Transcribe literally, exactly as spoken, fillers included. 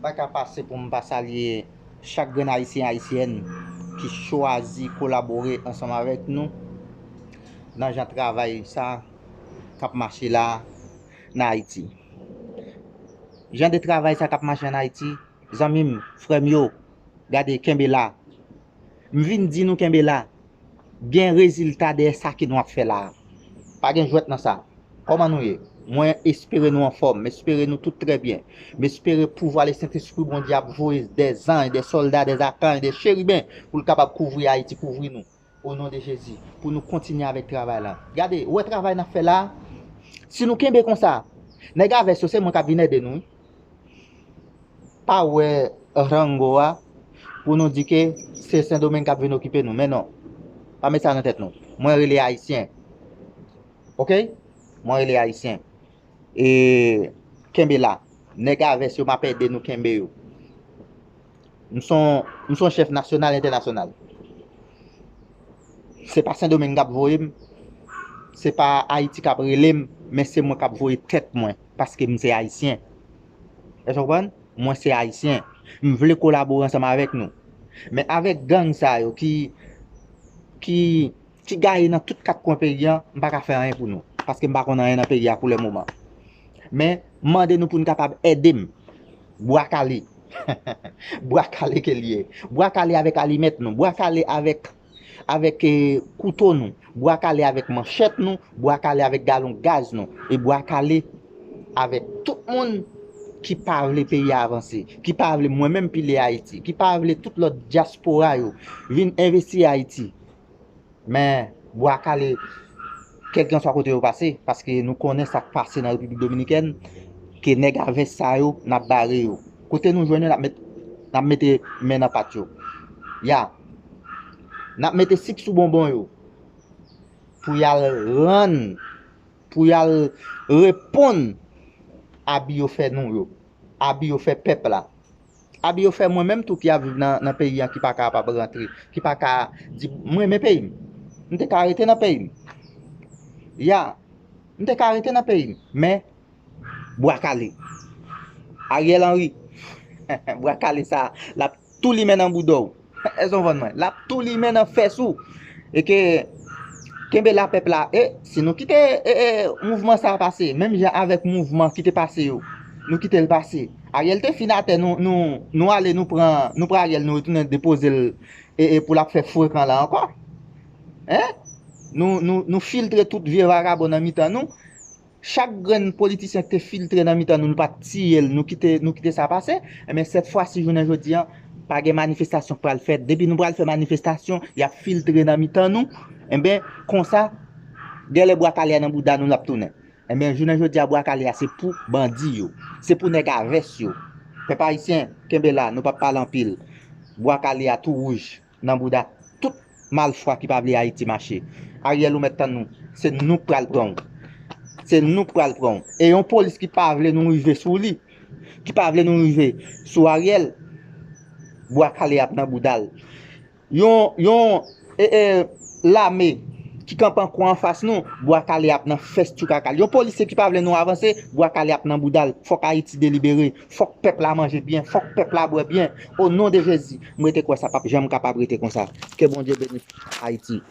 Pa ka pase pou m pa salye chak grenn Ayisyen, Ayisyèn ki chwazi kolabore ansanm avèk nou nan jan travay sa k ap mache la nan Ayiti. Jan de travay sa k ap mache ann Ayiti, zanmi m, frè m yo, gade, kenbe la. M vin di nou kenbe la. Gen rezilta dèyè sa ke nou ap fè la a. Pa gen jwèt nan sa. Kòman nou ye? Mwen espere nou anfòm. M espere nou tout trè byen. M espere pouvwa Lesentespri Bondye ap voye dè zanj, dè sòlda, dè zakanj, dè cheriben pou l kapab kouvri Ayiti, kouvri nou. O non de Jezi, pou nou kontinye avèk travay la. Gade, ou wè travay n ap fè la a? Si nou kenbe konsa, nèg a vès yo, se mwen k ap vin ede nou, wi. Pa wè rango a pou nou di ke se Sendomeng k ap vin okipe nou. Men non. Pa met sa nan tèt nou. Mwen rele Ayisyen. Oke? Mwen rele Ayisyen. E kenbe la. Nèg a vès yo, m ap ede nou kenbe yo. M se yon, m se yon chèf nasyonal, entènasyonal. Se pa Sendomeng k ap voye m. Se pa Ayiti k ap rele m, men se mwen k ap voye tèt mwen, paske m se Ayisyen. Èske w konprann? Mwen se Ayisyen. M vle kolabore ansanm avèk nou. Men avèk gang sa yo ki, ki, ki gaye nan tout kat kwen peyi an, m pa ka fè anyen pou nou. Paske m pa konn anyen nan peyi a pou le moman. Men, m mande nou pou n kapab ede m. Bwa kale. Bwa kale ke l ye. Bwa kale avèk alimèt nou. Bwa kale avèk, avèk, eh, kouto nou. Bwa kale avèk manchèt nou. Bwa kale avèk galon gaz nou. E bwa kale avèk tout moun ki pa vle peyi a avanse, ki pa vle mwen menm pile Ayiti, ki pa vle tout lòt dyaspora yo vin envesti Ayiti. Men, bwa kale, kèlkanswa kote yo pase, paske nou konnen sa k pase nan Repiblik Dominikèn, ke nèg a vès sa yo, n ap bare yo. Kote nou jwenn yo, n ap met, n ap mete men nan pat yo. Ya. N ap mete sik sou bonbon yo. Pou y al rann, pou y al reponn abi yo fè nou yo. Abi yo fè pèp la. Abi yo fè mwen menm tou ki ap viv nan, nan peyi an ki pa kapab rantre, ki pa ka di, "M renmen peyi m." M te ka rete nan peyi m. Ya, m te ka rete nan peyi m. Men, bwa kale. Ariel Henry, bwa kale sa, l ap tou limen nan bouda w. Èske w konprann mwen? L ap tou limen nan fès ou. E ke, kenbe la pèp la. E si nou kite, e, e, mouvman sa a pase, menm jan avèk mouvman ki te pase yo, nou kite l pase. Ariel te fin atè, nou, nou, nou ale, nou pran, nou pran Ariel, nou retounen depoze l, e, e pou l ap fè frekan la ankò. Hein? Nou, nou, nou filtre tout vye vagabon nan mitan nou. Chak grenn politisyen ki te filtre nan mitan nou, nou pa t tiye l, nou kite, nou kite sa pase. Enben, sèt fwa si, jounen jodi a, pa gen manifestasyon k pral fèt. Depi nou pral fè manifestasyon, y ap filtre nan mitan nou. Enben, konsa, gèlè bwa kale a nan bouda nou l ap tounen. Enben, jounen jodi a, bwa kale a se pou bandi yo. Se pou nèg a vès yo. Pèp ayisyen, kenbe la, nou p ap pale anpil. Bwa kale a tou wouj nan bouda tout malfwa ki pa vle Ayiti mache. Ariel, ou mèt tann nou. Se nou k pral pran w. Se nou k pral pran w. E yon polis ki pa vle nou rive sou li, ki pa vle nou rive sou Ariel, bwa kale ap nan bouda l. Yon, yon, e, e, lame ki kanpe an kwa anfas nou, bwa kale ap nan fès tchoukaka l. Yon polisye ki pa vle nou avanse, bwa kale ap nan bouda l. Fòk Ayiti delibere. Fòk pèp la manje byen. Fòk pèp la bwè byen. O non de Jezi, m rete kwè sa p ap janm kapab rete konsa. Ke Bondye beni Ayiti.